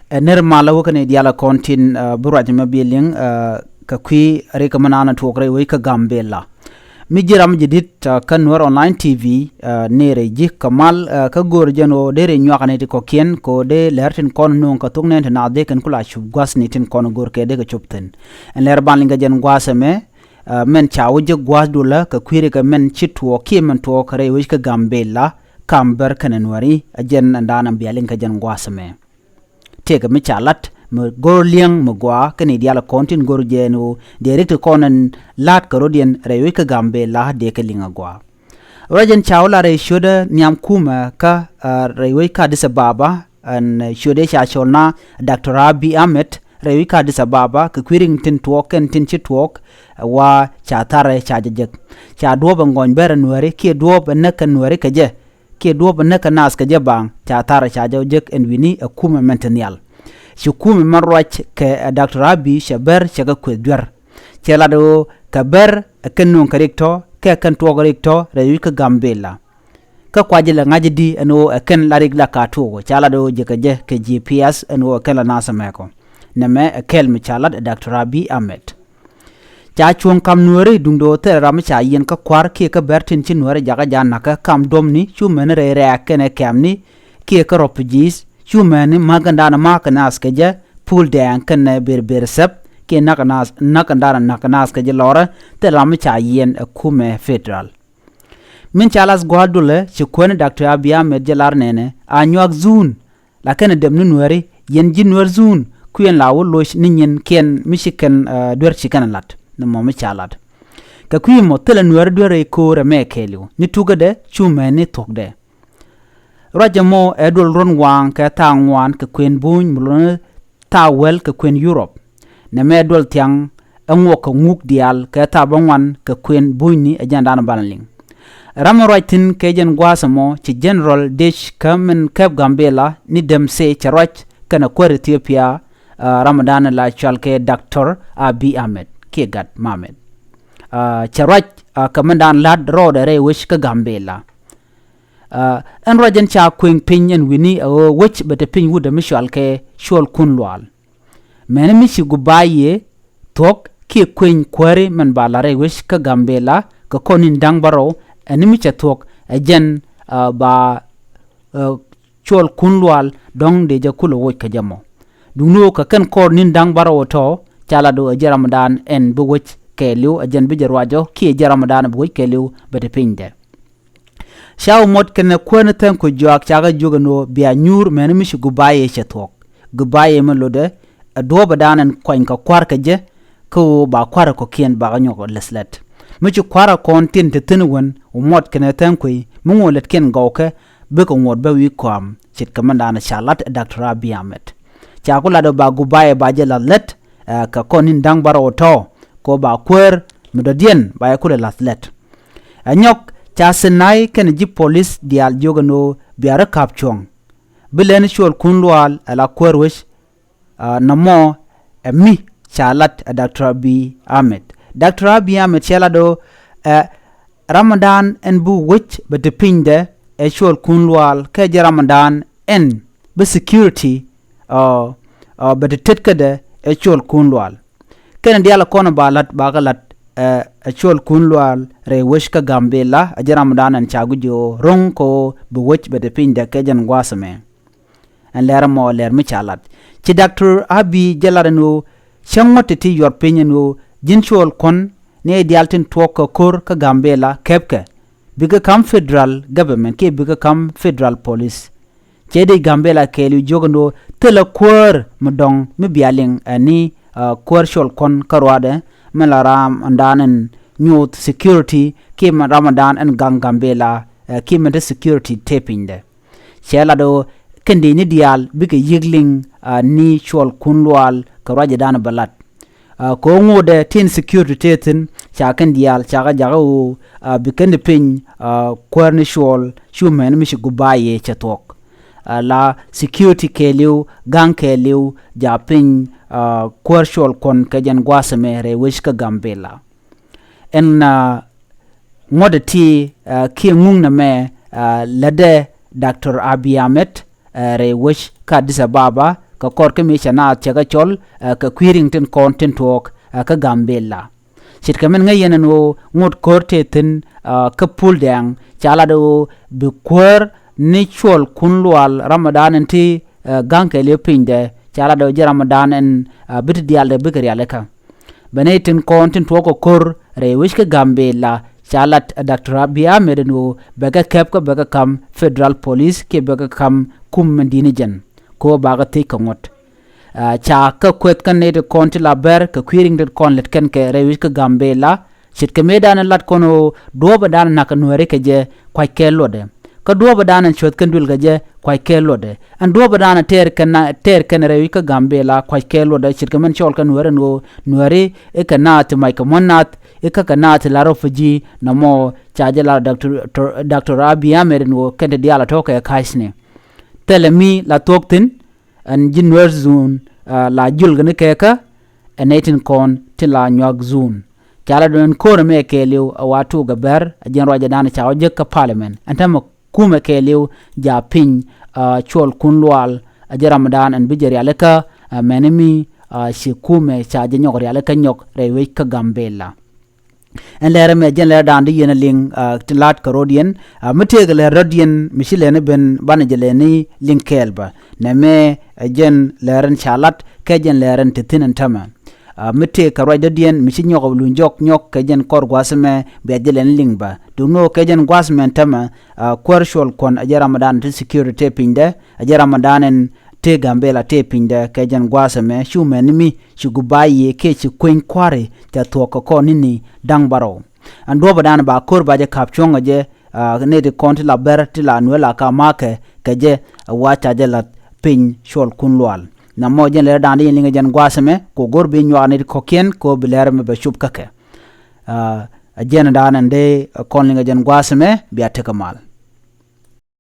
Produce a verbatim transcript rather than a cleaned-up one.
Ɛ ner malä wä kä ni dialɛ kɔn tin bi ruac mɛ bi liŋ kɛ kui̱ rik mɛ naan tuɔɔk rɛy wec kä Gambela. Mi ji̱ ram ji̱ di̱t kä Nuer Online T V ni rɛy ji̱ kɛ mal kä go̱o̱r jɛn ɣöö dee rɛy nyuakni ti kɔ̱kiɛn kɛ ɣöö dee lɛr tin kɔn nuɔ̱ŋ kɛ thok nɛn ti naath dee kɛn kula cup gua̱thni tin kɔn go̱o̱r kɛ dee kɛ cop thi̱n. Ɛn lɛr ban liŋ kɛ jɛn gua̱a̱th ɛmɛ mɛn ca wä jek gua̱a̱th dulä kɛ kui̱ rik mɛn ci tuɔɔk kiɛ mɛn tuɔɔk rɛy wec kä Gambela kam bär kɛnɛ Nuɛri ɛ jɛn ɛn daanɛ bia liŋ kɛ jɛn gua̱a̱th ɛmɛ. Tëëkɛ mi ca lat mi go̱r liɛŋ mi gɔaa kɛn i̱ diaal kɔn tin go̱r jɛ ɛn ɣöö dee rik ti kɔn ɛn la̱t kɛ rɔ̱diɛn rɛy wec kä Gambela dee kɛ liŋ a gɔaa. Ruac ɛn ca wä lat rɛy ciötdä nhiam kumɛ kä rɛy wec kä Addis Ababa ɛn ciötdɛ ca cɔl na Doctor Abiy Ahmed rɛy wec kä Addis Ababa kɛ kui̱ rik tin tuɔɔk kɛn tin ci tuɔɔk wa ca tharɛ ca jɛ jek. Ca duɔ̱ɔ̱p ɛn gɔny bɛr ɛn Nuɛri kiɛ duɔ̱ɔ̱p ɛn näk kɛ Nuɛri kɛ jɛ kiɛ duɔ̱ɔ̱p näk kɛ naath kɛ jɛ baaŋ ca tharɛ ca jɛ jek ɛn wi̱ni ɛ kumɛ mɛn te nhial. Ci kumɛ mɛn ruac kɛ ɛ Doctor Abiy cɛ bɛr cɛ kɛ kueth duer. Cɛ lat ɣöö kɛ bɛr ɛ kɛn nuɔ̱ŋ kɛ rik tɔ̱ kɛ kɛn tuɔɔk rik tɔ̱ rɛy wi̱c kä Gambela. Kä kuacä lɛ ŋa̱c di ɛn ɣöö ɛ kɛn la rik la ka tuɔɔk ca lat ɣöö jɛ kɛ jɛ kɛ G P S ɛn ɣöö ɛ kɛn la naath ɛmɛkɔ. Nɛmɛ ɛ kɛl mi ca lat ɛ Doctor Abiy Ahmed. Ca cuɔ̱ŋ kam Nuääri duundɛ ɣöö thilɛ ram mi ca yiɛn kä kua̱r kiɛ kä bɛr tin ci Nuääri jakä ja̱ na̱kä kam duɔ̱mni cu mɛni rɛy rɛ̈ɛ̈k kɛnɛ kɛ̈mni kiɛ kä refugees cu mɛni ma̱k kɛn da̱a̱n ma̱k kɛ naath kɛ jɛ Puul Dɛɛŋ kɛnɛ Ber Ber Thɛp kiɛ na̱k kɛ naath na̱k kɛn da̱a̱n na̱k kɛ naath kɛ jɛ lɔrä thilɛ ram mi ca yiɛn ɛ kumɛ federal. Min ca lath gua̱a̱th dulɛ ci kuäni Doctor Abiy Ahmed jɛ lar nɛnɛ a nyuak dhuun. La kɛn ɛ dɛm ni Nuääri yɛn ji̱ Nuäär dhuun kuiɛn la wä loc ni nyin kiɛn mi ci kɛn duer ci kɛn ɛ lat ni mɔ mi ca lat. Kɛ kui̱ mɔ thilɛ Nuääri duer rɛy ko̱o̱r ɛmɛ kɛɛliw ni tukädɛ cu mɛni thuɔ̱kdɛ. Ruac ɛmɔ ɛ duɔl ruɔ̱n waaŋ kɛ thaak ŋuan kɛ kuën buny mi lotni thaak wäl kɛ kuën Yurop. Nɛmɛ ɛ duɔl thiaŋ ɛ ŋuɔk kɛ ŋuk diaal kɛ thaak bäŋuan kɛ kuën bunyni ɛ jɛn da̱a̱n banɛ liŋ. Ram mi ruac thi̱n kɛ jɛn gua̱a̱th ɛmɔ ci General Dec kä min käp Gambela ni dɛm sey cɛ ruac kɛnɛ kuäär Ethiopia ram mi da̱a̱n la cual kɛ Doctor Abiy Ahmed kiɛ Gat Mamet. Cɛ ruac kɛ min da̱a̱n la̱t rɔɔdɛ rɛy wec kä Gambela. Ɛn ruac ɛn ca kuëŋ piny ɛn wi̱ni ɛ ɣöö wec bɛ te piny wut ɛ mi cual kɛ Cuɔl Kun Lual. Mɛni mi ci gubaye thuɔ̱k kiɛ kuëny kuääri mɛn ba la̱t rɛy wec kä Gambela kɛ kɔn ni̱n da̱ŋ bärɔw ɛn mi cɛ thuɔ̱k ɛ jɛn ba Cuɔl Kun Lual dɔ̱ŋ dee jɛ kulɛ woc kɛ jɛ mɔ. Duŋni ɣöö kɛ kɛn kɔr ni̱n da̱ŋ bärɔw ɛ tɔ̱ ca lat ɣöö ɛ jɛ ramdan ɛn bi wec kɛɛliw ɛ jɛn bi jɛ ruacɔ kiɛ ɛ jɛ ramdan bi wec kɛɛliw bɛ te pinydɛ. Ca wä muɔt kɛnɛ kuäär ni thäŋ kui̱ jɔak cakɛ jiök ɛn ɣöö bia nyuur mɛni mi ci gubaye cɛ thuɔ̱k. Gubaye mi lotdɛ ɛ duɔ̱ɔ̱pɛ da̱a̱n ɛn kuany kɛ kua̱r kɛ jɛ kä ɣöö ba kua̱r ɛ kɔ̱kiɛn bakä nyɔk läth lät. Mi ci kua̱r ɛ kɔn tin te thi̱n wän wä muɔt kɛnɛ thäŋ kui̱ mi ŋuɔ̱t lätkiɛn gɔwkɛ bikɛ ŋuɔ̱t bä wi̱i̱ kɔam ce̱tkɛ mɛn da̱a̱n ca la̱t ɛ Doctor Abiy Ahmed. Ca ku lat ɛ ba gubaye ba jɛ la̱th lät kɛ kɔn ni̱n da̱ŋ bärɔw tɔ̱ kɛ ɣöö ba kuäär mi dɔ̱diɛn ba jɛ kulɛ la̱th lät. Ɛ nyɔk ca Sinai kɛnɛ ji̱ polis diaal jiök ɛn ɣöö bia rɔ ka̱p cuɔ̱ŋ. Bi lɛn Cuɔl Kun Lual ɛ la kuäär wec nɔmɔ ɛ mi ca lat ɛ Doctor Abiy Ahmed. Doctor Abiy Ahmed cɛ lat ɣöö ɛ ramdan ɛn bi wec bɛ te pinydɛ ɛ Cuɔl Kun Lual kɛ jɛ ramdan ɛn bi security bɛ te tetkädɛ ɛ Cuɔl Kun Lual. Kɛnɛ diaal kɔn ba lat bakɛ lat ɛ Cuɔl Kun Lual rɛy wec kä Gambela ɛ jɛ ramdan ɛn ca guic ɣöö ro̱ŋ kɛ ɣöö bi wec bɛ te pinydɛ kɛ jɛn gua̱a̱th ɛmɛ. Ɛn lɛr ɛmɔ lɛr mi ca lat ci Doctor Abiy jɛ lat ɛn ɣöö cä ŋuɔ̱t ti ti yuɔr piny ɛn ɣöö ji̱n Cuɔl Kun ni diaal tin tuɔɔk kɛ ko̱r kä Gambela kɛpkɛ bikɛ ka̱m federal government kiɛ bikɛ ka̱m federal police. Cɛ dec Gambela kɛɛliw jiök ɛn ɣöö thilɛ kuäär mi dɔ̱ŋ mi bia liŋ ɛni kuäär Cuɔl Kun kä ruaadɛ mi la ramdan ɛn nyuuth security kiɛ mi ramdan ɛn gaŋ Gambela kiɛ mi te security te pinydɛ. Cɛ lat ɣöö kɛn dec ni diaal bikɛ yi̱k liŋ ni Cuɔl Kun Lual kɛ ruacdan bɛ lat. Kɛ ɣöö ŋotdɛ tin security tëë thi̱n ca kɛn diaal cakɛ jakä ɣöö bi kɛn di piny kuäär ni Cuɔl cu mɛn mi ci gubaye cɛ thuɔ̱k. La security kɛɛliw gaŋ kɛɛliw ja piny kuäär Cuɔl Kun kɛ jɛn gua̱a̱th ɛmɛ rɛy wec kä Gambela. Ɛn ŋuɔ̱t ti kiɛ ŋuŋ nɛmɛ lätdɛ Doctor Abiy Ahmed rɛy wec kä Addis Ababa kɛ kɔr kä mi cɛ naath cɛ kɛ cɔl kɛ kui̱ ri̱ŋ tin kɔn tin tuɔɔk kä Gambɛla. Ce̱tkɛ min ŋäc yɛn ɛn ɣöö ŋot ko̱r tëë thi̱n kä Pul Dɛŋ ca lat ɣöö bi kuäär ni Cuɔl Kun Lual, ramdan ɛn ti ga̱ŋ kɛɛliw pinydɛ, ca lat ɣöö jɛ ramdan ɛn bi ti diaaldɛ bikɛ rialikä. Bɛ nɛy tin kɔn tin tuɔɔk kɛ ko̱r rɛy wec kä Gambɛla ca lat Doctor Abiy Ahmed ɛn ɣöö bɛ kɛ kɛp kä bɛ kɛ ka̱m Federal Police kiɛ bɛ kɛ ka̱m kum min di̱t ni jɛn, kɛ ɣöö bakɛ thiec kɛ ŋuɔ̱t. Ca kɛ kueth kä nɛy ti kɔn ti la bɛr kɛ kui̱ ri̱ŋ ti kɔn lät kɛn kɛ rɛy wec kä Gambɛla. Ce̱tkɛ mëëdan lat kɔn ɣöö duɔ̱ɔ̱pädan na̱k kɛ Nuääri kɛ jɛ kuackɛ luɔtdɛ. Kä duɔ̱ɔ̱pädan cuäth kɛn duël kɛ jɛ kuackɛ luɔtdɛ. Ɛn duɔ̱ɔ̱pädan tɛɛr kɛn rɛy wec kä Gambɛla kuackɛ luɔtdɛ, ce̱tkɛ min cɔl kɛ Nuääri ɛn ɣöö Nuääri i̱ kɛ naath ti mac kɛ muɔ̱n nath i̱ kä kɛ naath ti la refugee nɔmɔ. Ca jɛ la Doctor Abiy Ahmed ɛn ɣöö kɛn ti diaal a tɔ̱ kɛ ka̱cni. Thilɛ mi la thuɔ̱k thi̱n ɛn ji̱ Nuer zone la julkɛ ni kɛɛkä. Ɛ nɛy tin kɔn tin la nyuak zone ca la duɔ̱n ko̱r ɛmɛ kɛɛliw ɛ wa tuukɛ bɛr ɛ jɛn ruacdan ca wä jek kä parliament ɛn täämɛ kumɛ kɛɛliw ja piny. Cuɔl Kun Lual ɛ jɛ ramdan ɛn bi jɛ rialikä. Mɛni mi ci kumɛ ca jɛ nyɔk rialikä nyɔk rɛy wec kä Gambɛla. Ɛn lɛr ɛmɛ jɛn lɛr da̱a̱n di yɛn a liŋ ti la̱t kɛ rɔ̱diɛn. Mi tëëkɛ lɛr rɔ̱diɛn mi ci lɛni ben banɛ jɛ lɛni liŋ kɛɛl bä. Nɛmɛ ɛ jɛn lɛr ɛn ca lat kɛ jɛn lɛr ɛn ti thi̱n ɛn tämɛ. Mi tëëkɛ ruac dɔ̱diɛn mi ci nyɔk ɛ luny jɔk nyɔk kɛ jɛn kɔr gua̱a̱th ɛmɛ bia jɛ lɛni liŋ bä. Duŋni ɣöö kɛ jɛn gua̱a̱th ɛmɛ ɛn tämɛ kuäär Cuɔl Kuɔn ɛ jɛ ramdan ti security tëë pinydɛ, ɛ jɛ ramdan ɛn tëë Gambɛla tëë pinydɛ kɛ jɛn gua̱a̱th ɛmɛ cu mɛni mi ci gup ba yiëë kiɛ ci kueny kua̱ri ca thuɔ̱k kɛ kɔn ni̱ni da̱ŋ bärɔw. Ɛn duɔ̱ɔ̱pädan ba ko̱r ba jɛ ka̱p cuɔ̱ŋ ɛ jɛ nɛy ti kɔn ti la bɛr ti la Nuäär la ka ma̱a̱kɛ kɛ jɛ ɛ wa ca jɛ la̱th piny Cuɔl Kun Lual. Nɔmɔ jɛn lɛr da̱a̱n di yɛn liŋ ɛ jɛn gua̱a̱th ɛmɛ kɛ ɣöö go̱r bi nyuak nɛy ti kɔ̱kiɛn kɛ ɣöö bi lɛr ɛmɛ bɛ cop kä kɛ. Ɛ jɛn da̱a̱n ɛn dee kɔn liŋ ɛ jɛn gua̱a̱th ɛmɛ bia tekɛ mal.